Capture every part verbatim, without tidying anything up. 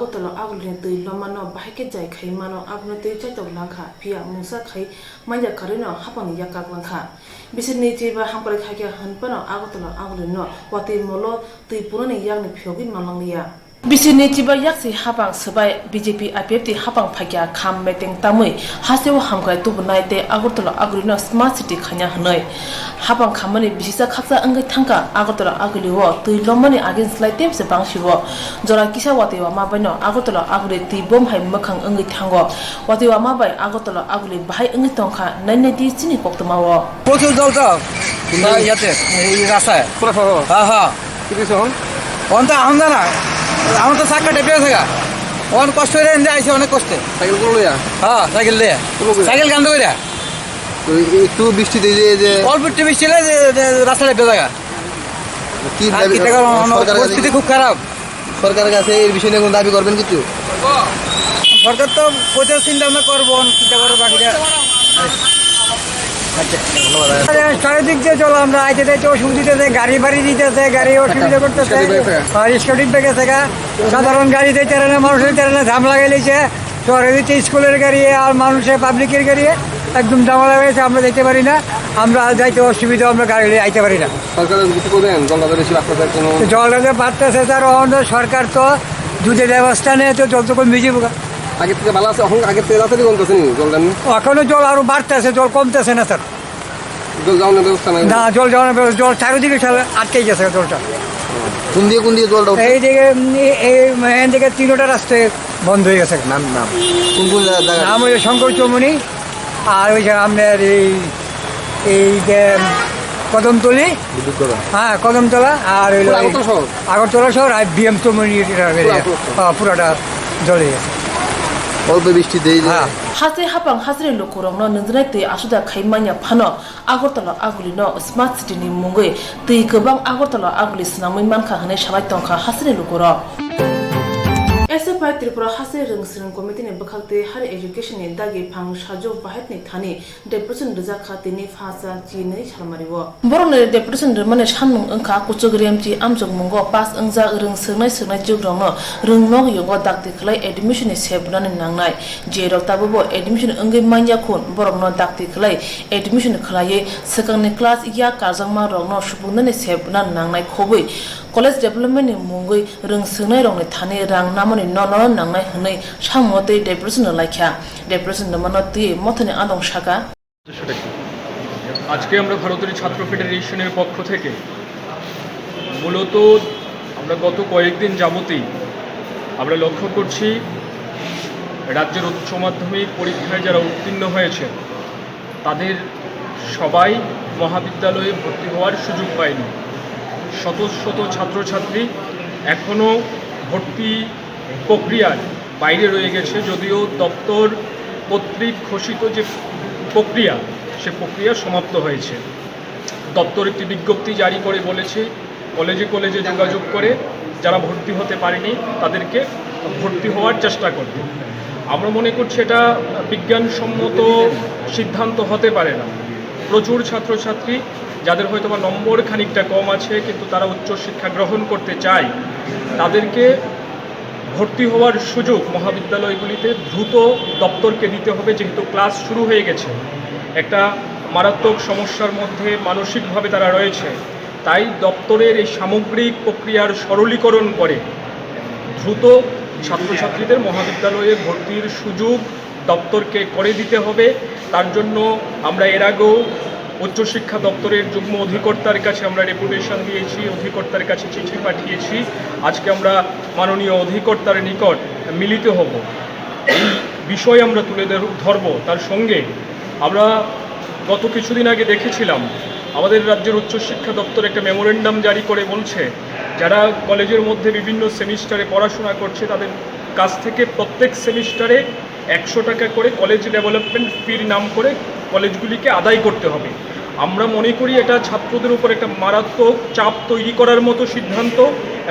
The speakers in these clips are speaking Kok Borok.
Agartala agulini twi lomano bahai khe jai khai mano, abono twi chaitok langkha, phiya mungsa khai manya karwino haphangni yak kak langkha. Bisini chiba hamkrai khaikhe hwnphano Agartala agulino watwi molo twi punani yakni phiyogwi manlangliya. Bisini chiba yaksi haphang swbai B J P I P F T haphang phaikya kham meteng tamwi hasteo hamkrai tubunai tei Agartala agulino smart city khaina hwnwi. Haphang khammani bisisa khaksa wngwi thangkha Agartala agulio twi lomani agin slai tebse bangsiwo. Jora kisa watwi wama baino Agartala aguli twi bom hai mwkhang wngwi thango. Watwi wama bai Agartala aguli bahai wngwi tongkha nainai di chini koktwmao. প্রচুর জল তো। কোন জায়গায়? ইয়াতে, এই রাস্তায়। পুরো শহর? হ্যাঁ, হ্যাঁ। কি দিছে এখন? অন তো এখন জানা, আমার তো চাক্কা টেপে আছে গা। অন কষ্ট করে এনে আইছে অনেক কষ্টে। সাইকেল করে লইয়া? হ্যাঁ, সাইকেল দিয়ে। কোন জায়গায়? সাইকেল কান্দ করে। তো এই একটু বৃষ্টি দিয়ে যে, যে অল্প একটু বৃষ্টি হলে যে, যে রাস্তাটা বেজা গা। কি আর দাবি কি টাকা করবেন? সরকারের কাছে পরিস্থিতি কি? খুব খারাপ। সরকারের কাছে এই বিষয় নিয়ে কোনো দাবি করবেন কিছু? সরকার তো প্রচুর চিন্তা ভাবনা করবো, চিন্তা করে বাকিটা। আচ্ছা, ধন্যবাদ। চারিদিক দিয়ে চলো, আমরা আইতে যাইতে অসুবিধা হইতেছে, গাড়ি বাড়ি দিতেছে, গাড়ি অসুবিধা করতেছে। আর রিক্সা ঠিক হয়ে গেছে গা। সাধারণ গাড়ি যাইতে পারে না, মানুষের যাইতে পারে না, জাম লাগাই লইছে। শহরে দিতে স্কুলের গাড়ি আর মানুষের পাবলিকের গাড়ি একদম জাম লাগাই লইছে, আমরা যাইতে পারি না। আমরা যাইতে অসুবিধা, আমরা গাড়ি লইয়া আইতে পারি না। সরকারের কিছু করবেন? জলটা তো বেশি বাড়তেছে, কোনো তো জলটা যে বাড়তেছে, তার অন্য সরকার তো দুধে ব্যবস্থা নেয়, তো জল তো কমে যাবো গা। আগের থেকে ভালো আছে, এখন আগের থেকে তাড়াতাড়ি কমতেছে নি জলটা নি? এখনো জল আরো বাড়তেছে, জল কমতেছে না, স্যার। জল যাওয়ানোর ব্যবস্থা নাই? না, জল যাওয়ানোর ব্যবস্থা, জল চারিদিকে সব আটকে গেছে জলটা। কোন দিয়ে, কোন দিয়ে জলটা উঠছে? এই দিকে, উম, এই, এই, এখান থেকে তিনোটা রাস্তায় বন্ধ হয়ে গেছে। নাম, নাম? কোন কোন জায়গা, জায়গা? নাম ওই শঙ্কর চৌমুহনী, আর ওই যে আপনার এই, এই যে কদমতলি, বিদ্যুৎ কলা। হ্যাঁ, কদমতলা, আর ওই পুরো আগরতলা শহর? আগরতলা শহর আর বি এম চৌমুহনী, এটা পুরো area। আগরতলা শহর। হ্যাঁ, পুরাটা জলে গেছে। অল্প বৃষ্টিতেই যে হ্যাঁ। Hasteo haphang hasteni lukurokno nwngjwnai twi asuda khai manya phano Agartala agulino smart city ni mungwi twi kwbang Agartala aguli swnamwi mankha hwnwi salai tongkha hasteni lukurok. S F I Tripura Haste Rwngswrwng Committee ni bwkhaktwi Higher Education ni dagi phang sajwk bahaikni thani deputation rwjak kha tini phacha chinwi salmario. Borokni deputation rwmani sanmung wngkha kuchuk remchi amchukmungo pass wngjak rwngswrwngnai swrwngnaijwkrokno rwngnog yungo dakti khlai admission ni sep rwnani nangnai. Jerok tabukbo admission wngwi manya khun borokno dakti khlai admission khlaiwi swkangni class yak karjakmarokno supuknani sep rwna nangnai khobwi college development ni mungwi rwngswrwngnairokni thani rang namani nono nangnai hwnwi samungo tei deputation rwlaikha. Deputation rwmano twiwi mothani adong saka. আজকে আমরা ভারতের ছাত্র ফেডারেশনের পক্ষ থেকে মূলত আমরা গত কয়েকদিন যাবতই আমরা লক্ষ্য করছি রাজ্যের উচ্চ মাধ্যমিক পরীক্ষায় যারা উত্তীর্ণ হয়েছে তাদের সবাই মহাবিদ্যালয়ে ভর্তি হওয়ার সুযোগ পায়নি। শত শত ছাত্রছাত্রী এখনও ভর্তি প্রক্রিয়ার বাইরে রয়ে গেছে, যদিও দপ্তর কর্তৃক ঘোষিত যে প্রক্রিয়া, সে প্রক্রিয়া সমাপ্ত হয়েছে। দপ্তর একটি বিজ্ঞপ্তি জারি করে বলেছে, কলেজে কলেজে যোগাযোগ করে যারা ভর্তি হতে পারেনি তাদেরকে ভর্তি হওয়ার চেষ্টা করতে। আমরা মনে করছি এটা বিজ্ঞানসম্মত সিদ্ধান্ত হতে পারে না। প্রচুর ছাত্রছাত্রী যাদের হয়তো বা নম্বর খানিকটা কম আছে কিন্তু তারা উচ্চশিক্ষা গ্রহণ করতে চায়, তাদেরকে ভর্তি হওয়ার সুযোগ মহাবিদ্যালয়গুলিতে দ্রুত দপ্তরকে দিতে হবে, যেহেতু ক্লাস শুরু হয়ে গেছে। একটা মারাত্মক সমস্যার মধ্যে মানসিকভাবে তারা রয়েছে, তাই দপ্তরের এই সামগ্রিক প্রক্রিয়ার সরলীকরণ করে দ্রুত ছাত্রছাত্রীদের মহাবিদ্যালয়ে ভর্তির সুযোগ দপ্তরকে করে দিতে হবে। তার জন্য আমরা এর আগেও উচ্চশিক্ষা দপ্তরের যুগ্ম অধিকর্তার কাছে আমরা ডেপুটেশন দিয়েছি, অধিকর্তার কাছে চিঠি পাঠিয়েছি। আজকে আমরা মাননীয় অধিকর্তার নিকট মিলিত হব, এই বিষয়ে আমরা তুলে ধর-, ধরব। তার সঙ্গে আমরা গত কিছুদিন আগে দেখেছিলাম, আমাদের রাজ্যের উচ্চশিক্ষা দপ্তর একটা মেমোরেন্ডাম জারি করে বলছে, যারা কলেজের মধ্যে বিভিন্ন সেমিস্টারে পড়াশোনা করছে, তাদের কাছ থেকে প্রত্যেক সেমিস্টারে একশো টাকা করে কলেজ ডেভেলপমেন্ট ফির নাম করে কলেজগুলিকে আদায় করতে হবে। আমরা মনে করি এটা ছাত্রদের উপর একটা মারাত্মক চাপ তৈরি করার মতো সিদ্ধান্ত,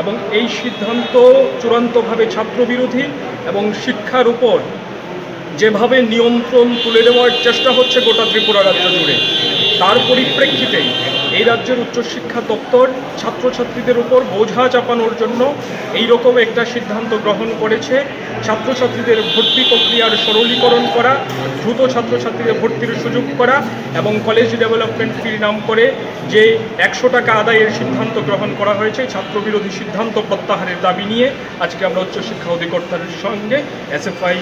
এবং এই সিদ্ধান্ত চূড়ান্তভাবে ছাত্রবিরোধী এবং শিক্ষার উপর যেভাবে নিয়ন্ত্রণ তুলে দেওয়ার চেষ্টা হচ্ছে গোটা ত্রিপুরা রাজ্য জুড়ে, তার পরিপ্রেক্ষিতেই এই রাজ্যের উচ্চশিক্ষা দপ্তর ছাত্রছাত্রীদের উপর বোঝা চাপানোর জন্য এইরকম একটা সিদ্ধান্ত গ্রহণ করেছে। ছাত্রছাত্রীদের ভর্তি প্রক্রিয়ার সরলীকরণ করা, দ্রুত ছাত্রছাত্রীদের ভর্তির সুযোগ করা এবং কলেজ ডেভেলপমেন্ট ফির নাম করে যে একশো টাকা আদায়ের সিদ্ধান্ত গ্রহণ করা হয়েছে, ছাত্রবিরোধী সিদ্ধান্ত প্রত্যাহারের দাবি নিয়ে আজকে আমরা উচ্চশিক্ষা অধিকর্তার সঙ্গে এসএফআই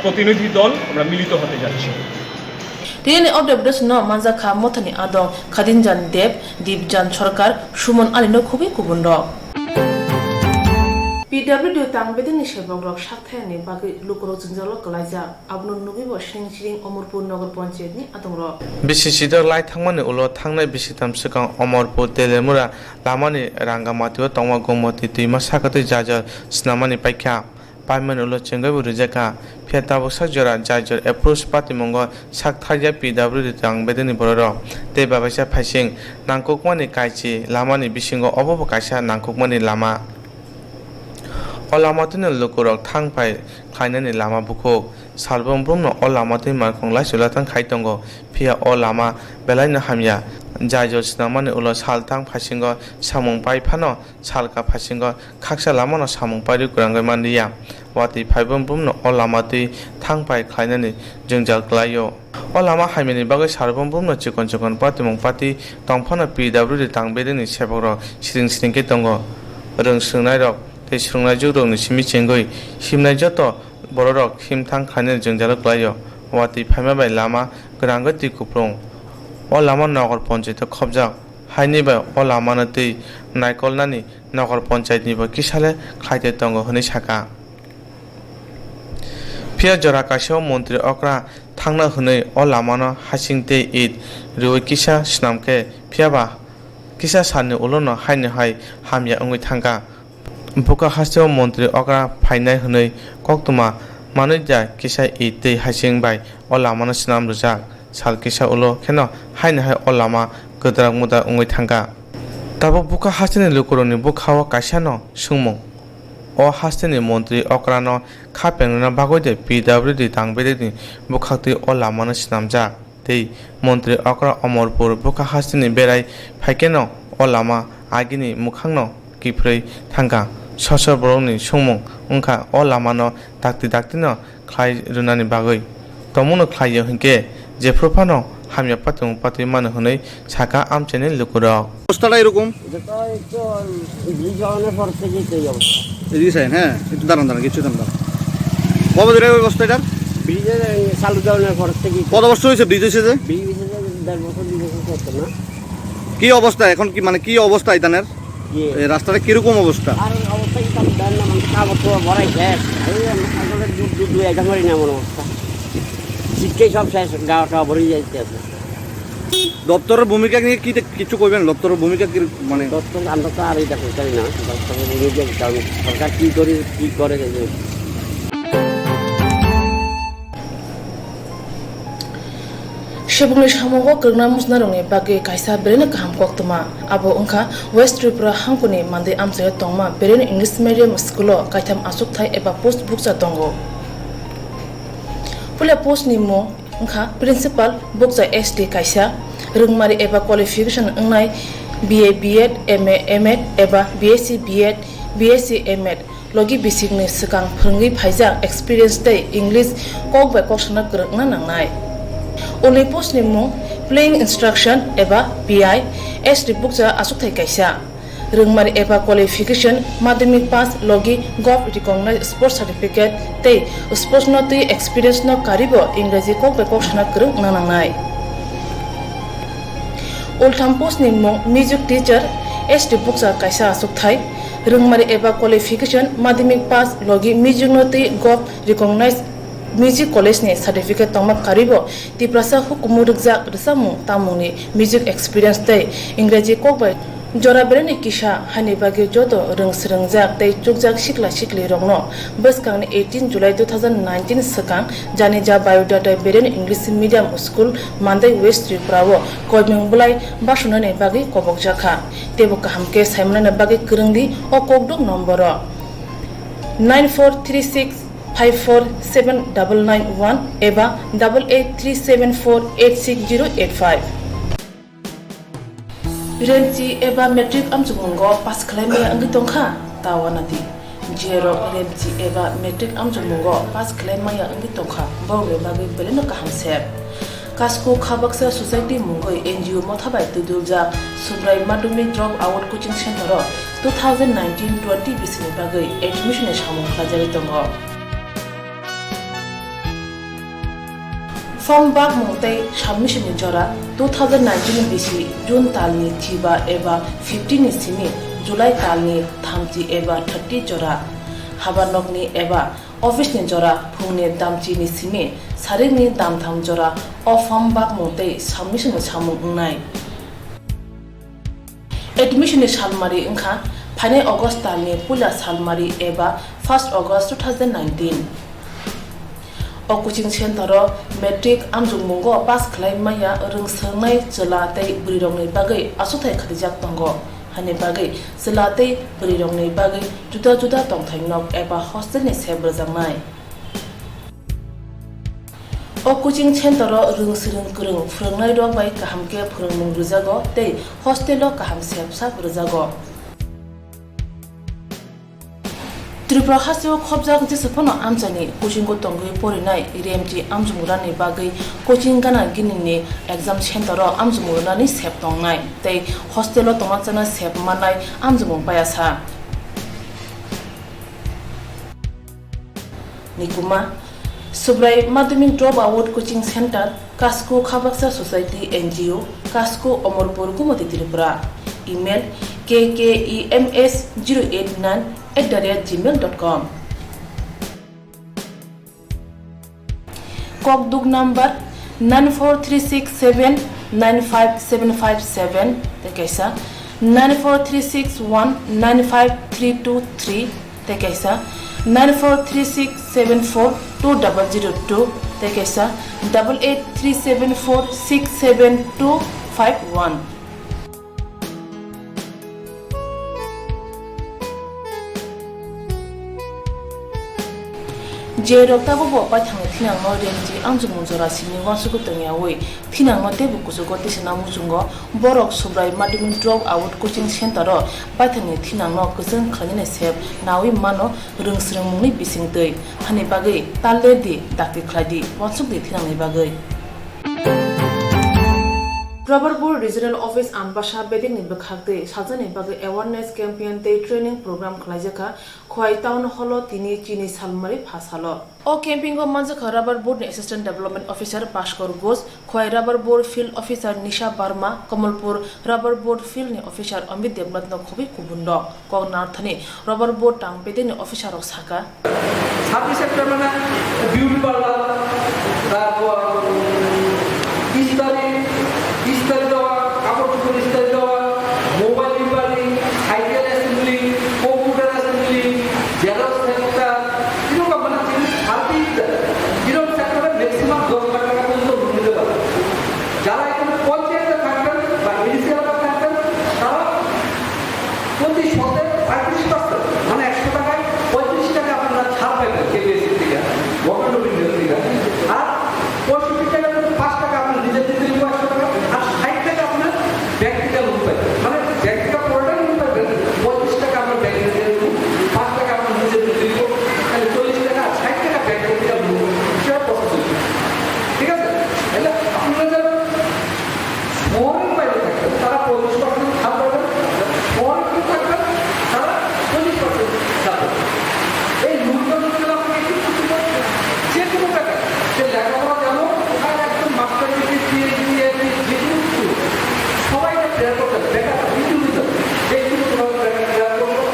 প্রতিনিধি দল আমরা মিলিত হতে যাচ্ছি। Tini ni update no manjakha Mothani Adong, Khadinjan Deb, Dibjan Sarkar, Suman Ali no khubui kubun rok. P W D tang bedini sebok rok sak thayani bagwi lukurok jwngjalo kwlaijak. Abono nugwi bo Sengchiring Omorpur Nogor Panchayat ni adong rok. Bisi sidor lai thangmani ulo thangnai bisi tam swkang Omorpur Telemura lamani Rangamatio tongma Gomoti twima sakatwi jajor snamani paikha. Paimani ulo chengaibo rijak kha. Phiya tabuk sak jora jai jora approach patimungo sak thaiya P W D tang bedeni bororok. Tei babaisa phaising nangkukmani kaichi lamani bisingo obobo kaisa nangkukmani lama. O lama twino lukurok thang phai khlainani lama bukhuk. Salbrum brumno o lama twi markhong laisu latang khai tongo. Phiya o lama belaino hamya. Jai jora swnamani ulo sal thang phaisingo samung pai phano salka phaisingo khaksa lamano samung pairwi kwrangwi manliya. Watwi phaibo bumno o lama twi thang phai khlainani jwngjal kwlaio. O lama hamyani bagwi salbrum bumno chikon chikon patimung pati tongphano P W D tang bedeni sebokrok siring siring khe tongo. Rwng swrwngnairok tei swrwngnaijwkrokni simi chengwi himnai joto bororok himthang khlainani jwngjalo kwlaio. Watwi phaima bai lama kwrangwi twi kuplung. O lama Nogor Ponchaito khobjak. Haini bai o lamano twi naikolnani Nogor Ponchayatnibo kisale khlaite tongo hwnwi sakha. Phiya jora kaisao montri okra thangna hwnwi o lamano hasing tei it rwui kisa swnam khe, phiyaba kisa salni ulono haino hai hamya wngwi thangkha. Bukha hasteo montri okra phainai hwnwi koktwma manwi da kisa it tei hasing bai o lamano swnam rwjak. Sal kisa ulo kheno haino hai o lama kwdrak mudrak wngwi thangkha. Tabuk bukha hasteni lukurokni bwkhao kaisano swngmung, o hasteni montri okrano kha pengrwna bagwi de P W D tang bedekni bwkhaktwi o lamano swnamjak? Tei montri okra Omorpur bwkha hasteni berai phaikheno o lama agini mwkhangno kiphilwi thangkha. Sosor borokni swngmung wngkha o lamano dakti daktino khlai rwnani bagwi. Tongmungno khlai ya hwnkhe jephru phano hamya patimung patwi mano hwnwi sakha amchaini lukurok. অবস্থাটা এরকম? এটা তো একটু ব্রিজ হওয়ানোর পর থেকেই তো এই অবস্থা। এদিকে সাইন, হ্যাঁ, একটু দাঁড়ান, দাঁড়ান, কিছু দাঁড়ান, দাঁড়ান। কবে ধরে এই অবস্থা এটার? ব্রিজের চালু দেওয়ানোর পর থেকেই তো। কত বছর হয়েছে ব্রিজ হয়েছে যে? ব্রিজ হয়েছে দেড় বছর, দুই বছর হতো না। কি অবস্থা এখন, কি মানে কি অবস্থা ইদানের? ইয়ে। এই রাস্তাটা কিরকম অবস্থা? আর অবস্থা কি তার দেন না, মানে কাপড় চোপড় ভরাই শেষ। এই আমরা সকালে দুধ, দুধ দুই আইটেম করি না এমন অবস্থা। শীতকেই সব শেষ, গাওয়া টাওয়া ভরে যাইতে আছে। দপ্তরের ভূমিকা নিয়ে কি দে-, কিছু কইবেন? দপ্তরের ভূমিকা কি মানে? দপ্তর আমরা তো আর এটা করতে পারি না, দপ্তরের ভূমিকা কি, কারণ সরকার কি করে, কি করে, Sebokni samungo kwrwngna mujnarokni bagwi kaisa belai no kaham koktwma. Abo wngkha West Tripura hangkuni mandwi amchaio tongma Beren English Medium School-o kaitham achukthai eba post bukcha tongo. Puila post ni mung wngkha Principal, bukcha S T kaisa, rwngmari eba qualification wngnai B A B Ed, M A M Ed eba B S C B Ed, B S C M Ed. Logi bisikni swkang phwrwngwi phaijak experience tei English kok bai kok sana kwrwngna nangnai. Ulni post ni mung playing instruction eba P I, S T bukcha achukthai kaisa. Rwngmari eba qualification, madhyamik pass, logi govt recognized sports certificate tei sports no twi experience no karibo Engraji kok bai kok sana kwrwngna nangnai. Ultham post ni mung music teacher, S T bukcha kaisa achukthai. Rwngmari eba qualification, madhyamik pass, logi music no twi govt recognized music college ni certificate tongma karibo Tiprasa hukumu rwkjak rwchapmung tamungni music experience tei Engraji kok bai jora belai ni kisa haini bagwi joto rwng swrwngjak tei chukjak sikla sikli rokno bwskangni eighteen July two thousand nineteen swkang Janija Biodata Beren English Medium School, Mandai, West Tripura o koimung bwlai basunani bagwi kobokjakha. Teibo kaham khe saimanani bagwi kwrwngdi o kokduk nomboro nine four three six five four seven double nine one eba double eight three seven four eight six zero eight five. Remchi eba matric amchukmungo pass khlai maya wngwi tongkha, ta uanadi. Jerok remchi eba matric amchukmungo pass khlai maya wngwi tongkha, borokni bagwi belai no kaham sep. Kasko Khabaksa Society mungwi N G O motha bai twiduljak Subrai Madhyamik Drop Out Coaching Center o two thousand nineteen twenty bisini bagwi admission ni samung khlaijagwi tongo. Form bakmung tei submission ni jora two thousand nineteen bisi June talni chiba eba fifteen ni simi July talni thamchi eba thirty jora. Habanokni eba office ni jora phungni damchi ni simi sarikni damtham jora o form bakmung tei submission ni samung wngnai. Admission ni salmari wngkha phainai August talni puila salmari eba first August two thousand nineteen. O coaching center o matric amjokmungo pass khlai maya rwng swrwngnai chwla tei bwrwirokni bagwi achuthai khatijaktongo, hani bagwi chwla tei bwrwirokni bagwi juda juda tongthai nok eba hostel ni sep rwjaknai. O coaching center o rwng swrwng kwrwng phwrwngnairok bai kaham khe phwrwngmung rwjago tei hostel o kaham sep sap rwjago. Tripura hasteo khobjak jesa phano amchaini coaching o tongwi porinai remchi amjokmungrani bagwi coaching gana ginini exam center o amjokmungrani sep tongnai tei hostel o tongna chana sep mannai amjokmung payasa. Nikuma, Subrai Madhyamik Drop Out Coaching Center, Kasko Khabaksa Society N G O, Kasko Omorpur Gumoti Tripura. Email, K K E M S zero eight nine at the rate gmail dot com. Kokduk number nine four three six seven nine five seven five seven, tei kaisa nine four three six one nine five three two three, tei kaisa nine four three six seven four two double zero two, tei kaisa double eight three seven four six seven two five one. Jerok tabukbo paithakni thinangno remchi amjokmung jora simi uansukwi tongyawi thinangno teibo kuchugo tisana muchungo borok Subrai Madhyamik Drop Out Coaching Center o paithakni thinangno kwchwng khlainani sep nawi mano rwng swrwngmungni bisingtwi, hani bagwi tal lerdi, dakti khlaidi, uansukdi thinangni bagwi. Rubber Board Regional Office Ambasa bedekni bwkhaktwi sajani bagwi awareness campaign tei training program khlaijakha Khowai Town Hall o tini chini salmari pha salo. O camping o manjakha Rubber Board ni Assistant Development Officer Bhaskor Ghosh, Khowai Rubber Board Field Officer Nisha Barma, Kamalpur Rubber Board Field ni Officer Amit Debnath no khobwi kubun rok. Kok narwkthani Rubber Board tang bedekni officer rok sakha. Service sector mane beauty parlour, tarpor istari, istari dewa, kapor chopor istari dewa, mobile repairing, cycle assembly, computer assembly, xerox center, এরকম মানে service sector এ maximum দশ লাখ টাকা পর্যন্ত loan নিতে পারে। যারা এখানে পঞ্চায়েতে থাকবেন বা এডিসি এলাকায় থাকবেন, তারা প্রতি শতে পঁয়ত্রিশ পার্সেন্ট, মানে একশো টাকায় পঁয়ত্রিশ টাকা আপনারা ছাড় পাইবেন কেপিএসসি থেকে, গভর্নমেন্ট অফ ইন্ডিয়া থেকে। আর পঁয়ষট্টি টাকা করে পাঁচ টাকা আপনার নিজের দিতে হইব একশো টাকা, আর ষাট টাকা আপনার ব্যাংক থেকে লোন পাইবেন। মানে ব্যাংক থেকে পুরোটাই লোন পাইবেন, পঁয়ত্রিশ টাকা আপনার ব্যাংক থেকে লোন, পাঁচ টাকা আপনার নিজের দিতে হইব, তাহলে চল্লিশ টাকা আর ষাট টাকা ব্যাংক থেকে লোন, সেটা প্রসেস হইবে। ঠিক আছে? তাহলে আপনারা যারা শহরের বাইরে থাকবেন, তারা পঁয়ত্রিশ পার্সেন্ট ছাড় পাবেন, শহরে কেউ থাকবেন, তারা চল্লিশ পার্সেন্ট ছাড় পাবেন। এই লোনটা যদি আপনি একটু করতে পারেন, যে কোনো টাকা, সে লেখাপড়া জানো, আর একদম মাস্টার ডিগ্রি, পিএইচডি, এমডি, যে কোনো কিছু, সবাই এটা ক্লিয়ার করতে হবে। বেকার বিদ্যুৎ দিতে হবে, ব্যক্তিগতভাবে বেকার ক্লিয়ার করবো।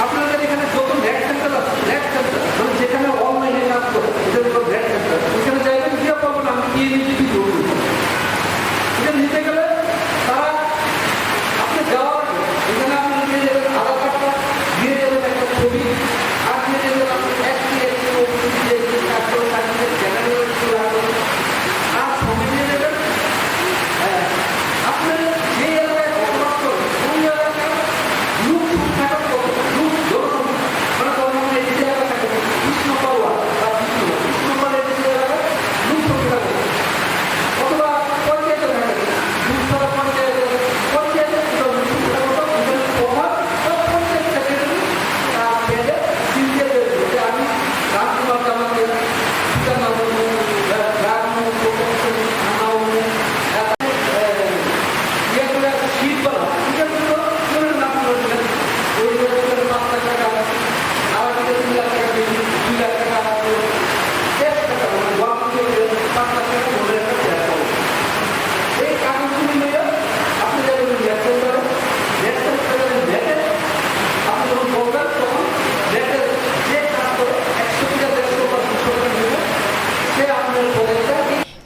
আপনাদের এখানে যত র্যাক সেন্টার আছে, র্যাক সেন্টার, মানে যেখানে অনলাইনে কাজ করে, এটা হলো র্যাক সেন্টার। ওখানে যাইবেন, গিয়ে বলবেন, "আমি পিএমইজিপি লোন নিতে চাই।" এটা নিতে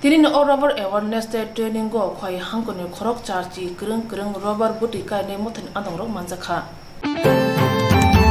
Tini o rubber awareness day training o khwlai hangkhorni khorok charchi kwrwng kwrwng rubber bwtwi kainai mothani adongrog manjakha.